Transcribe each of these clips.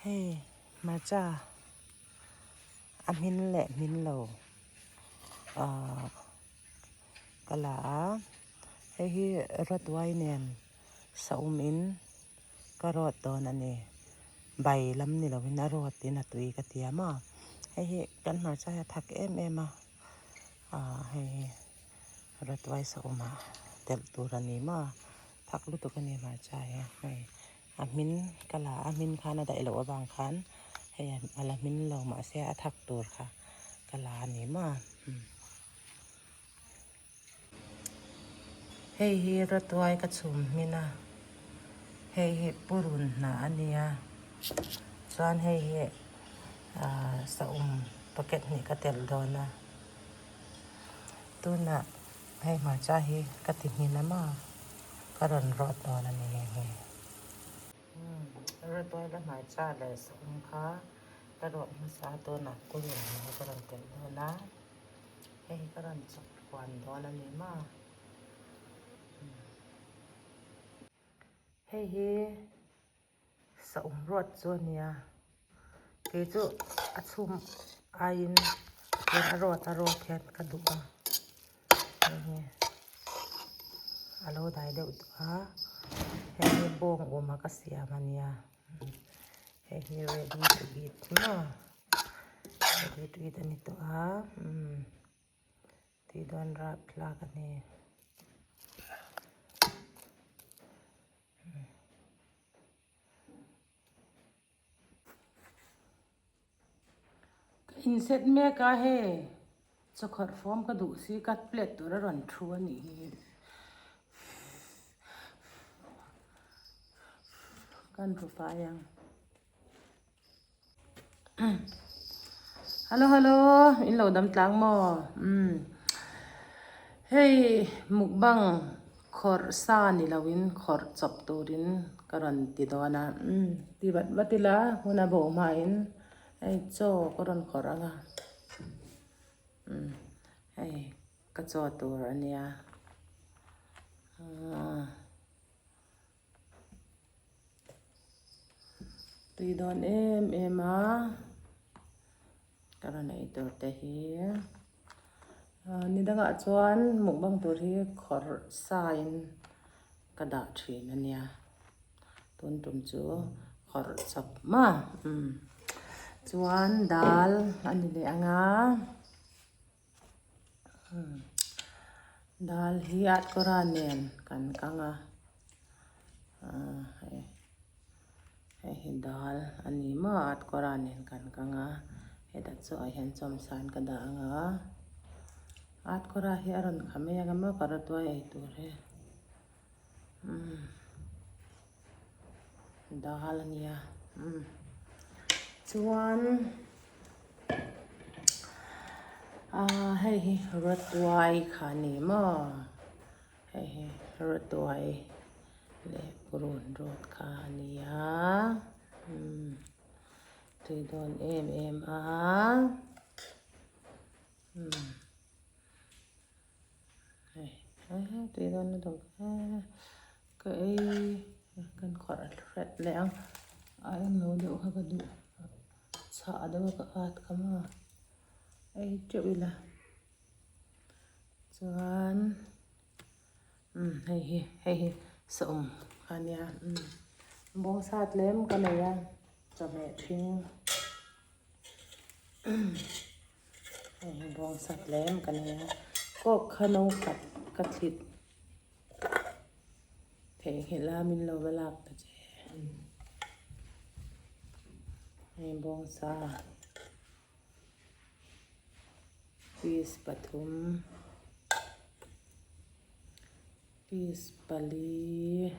Hei hmarcha a hmin leh hmin lo ahh ka la a hei hi rawtuai nen saum in ka rawt dawn a ni bai lam ni lo in a rawt in a tui ka ti a maw hei hi kan hmarcha hi a thak em em a ahh hei hi rawtuai saum ah telh tur a ni maw thak lutuk a ni hmarcha hi hei. A hmin ka la a hmin khan a daih loh avang khan hei a la hmin lo mahse a thak tur kha ka la a ni maw. Hei hi rawtuai ka chhum hmin a, hei hi purun hnah a nia chuan hei hi ahh saum packet hnih ka telh dawn a tunah. Hei hmarcha hi ka ti hmin a maw ka rawn rawt dawn a ni nghe nghe. Rawtuai la hmarcha leh saum kha ka rawt hmasa tunah kulun hmai ka rawn telh dawn a, hei hi ka rawn chawp huan dawn a ni maw. Hei hi Saum ruat chu a nia kei chu a chhum aiin hian a rawt a rawt hian ka duh a hei hi a lo dai deuh tawh a hei hi bawng awm a ka siam a nia hei hi ready to eat maw ready to eat a ni tawh a umm tih dawn rapthlak a ni. Ka inset mek a hei chawkawrh fawm ka duh si ka plate tur a rawn thu a nih hi ka han ru fai ang. Hello hello in lo dam tlang maw umm hei mukbang khawrh sa ni lo in khawrh chawp turin ka rawn ti dawn a umm ti vat vat ila hun a bo hma in hei chaw ka rawn khawrh ang a umm hei ka chaw tur a nia aaa. Tui dawn em em a ka rawn ei tur te hi ni dangah chuan mukbang tur hi khawrh sa in ka dah thin a nia tun tum chu khawrh chawp maw umm chuan dal a ni leh ang a. Dal hi at kawra nen kan kang a aaa hei hei hi dal a ni maw at kawra nen kan kang a hetah chu ah hian chawmsan ka dah ang a at kawra hi a rawn kha mai ang a maw ka rawtuai ei tur hi umm dal a nia umm chuan. Aaa hei hi rawtuai kha a ni maw hei hi rawtuai leh purun rawt kha a ni a umm tui dawn em em a umm hei tui dawn lutuk ka ei kan khawrh hret leh ang a englo deuh kha ka duh. Chhah deuh a ka at kha maw ei teuh ila chuan umm hei hi hei hi saum kha a nia umm bawngsa tlem ka nei a chawhmeh ṭhing hei hi bawngsa tlem ka nei a coke kha no khat ka thlit Theihnghilh a min lo va lak ta che. Hei bawngsa piece pathum piece pali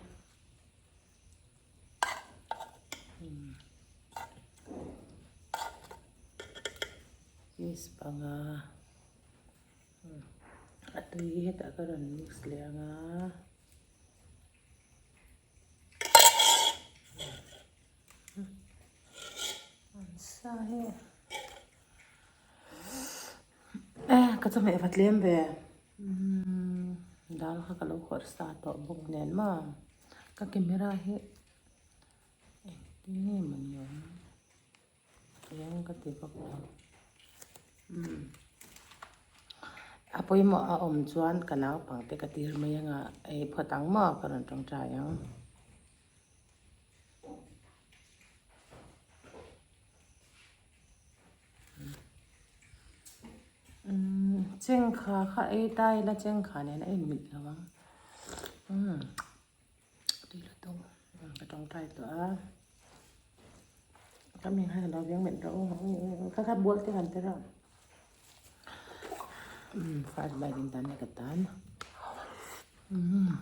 piece panga. A tui hetah ka rawn mix leh ang a. An sa hi eh ka chawhmeh va tlem ve umm dal kha ka lo khawrh sa tawh bawk nen maw ka camera hi engtin nge maw ni awm. ka ti bawk lo. Umm a pawimawh a awm chuan ka naupang te ka tir mai anga ei phawt ang maw ka rawn tawngtai ang. Umm chengkha kha ei ta ila chengkha nen a inmilh lo ang umm tui lutuk ka tawngtai tawh a ka mi khan alo veng melh rawh u kha kha bual te han ti rawh umm first bite in tan ka tan umm.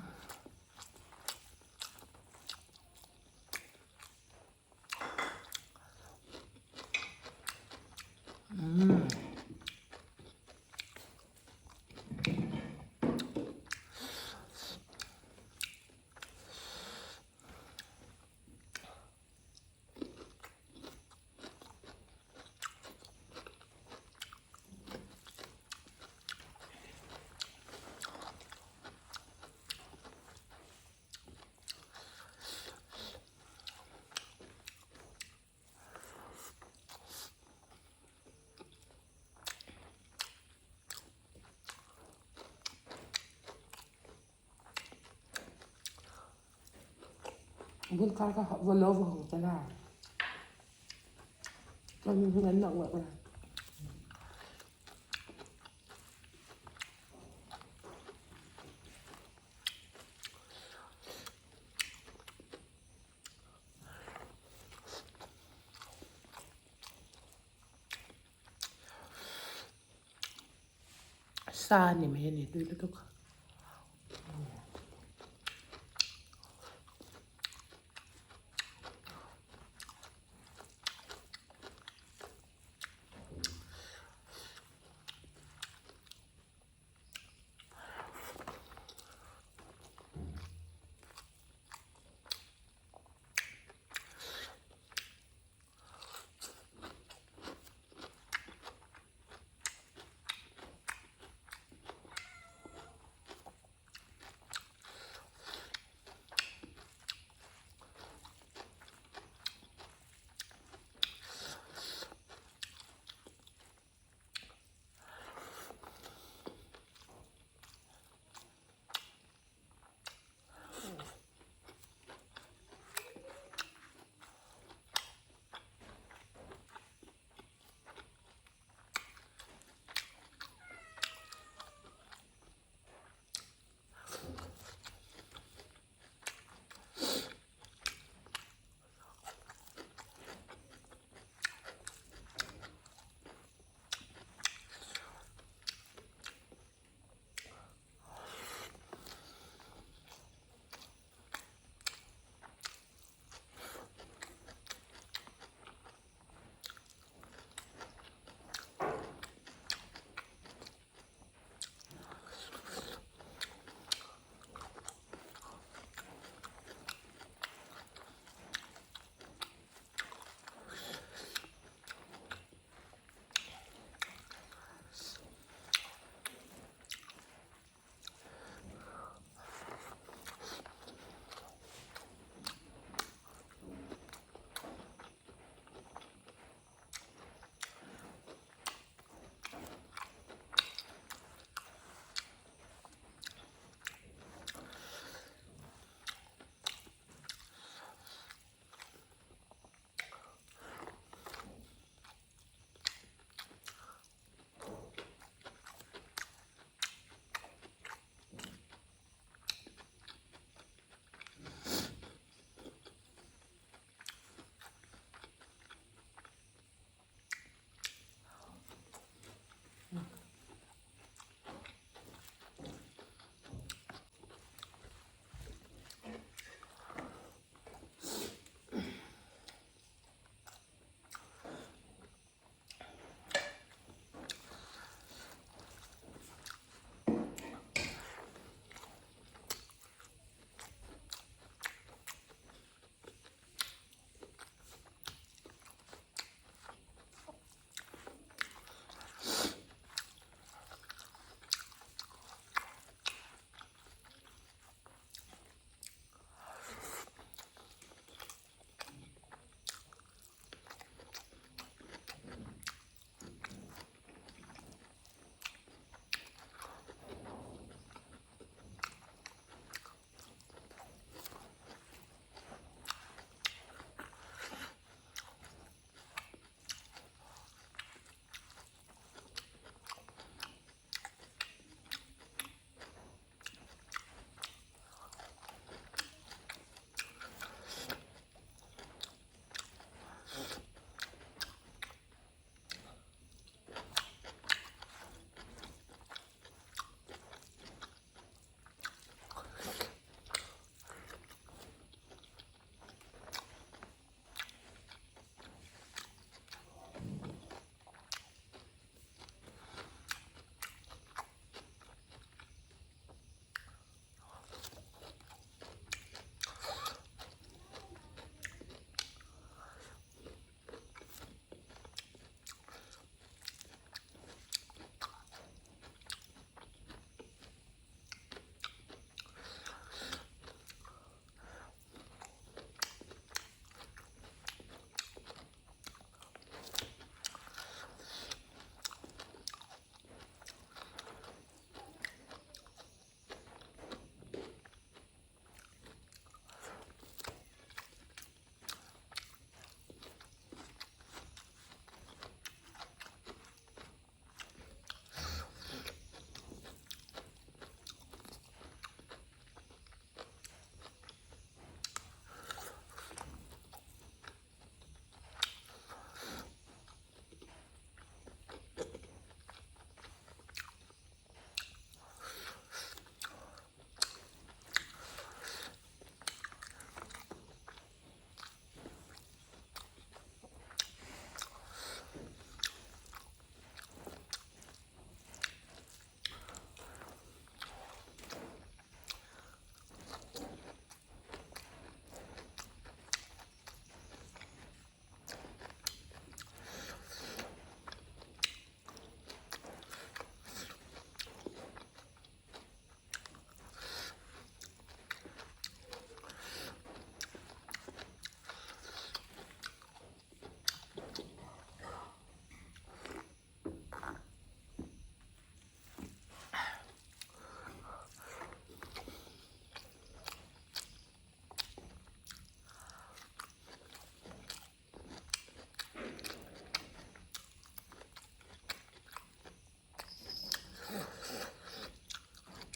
Bul kha ka va lo va hawng ta la kan nak la. Sa a ni mai a ni tui lutuk.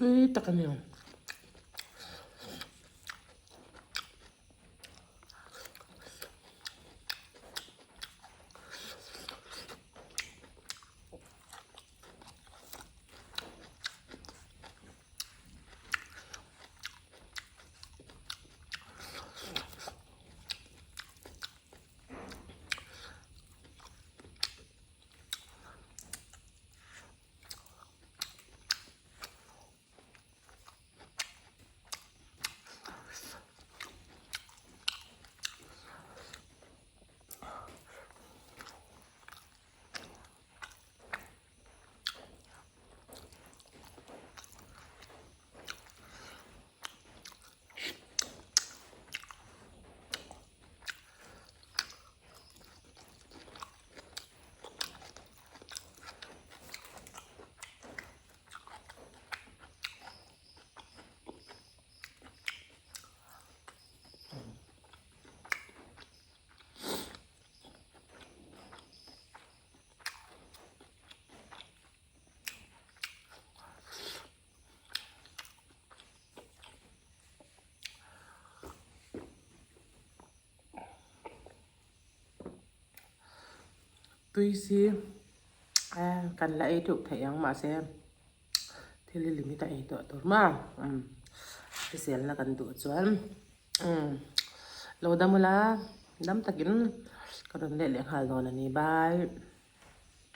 Tui tak a ni. Tui si kan la ei teuh theih ang mahse thil hi limit a ei tawh tur maw hriselna kan duh chuan lo dam ula dam takin ka rawn let leh nghal dawn a ni bye.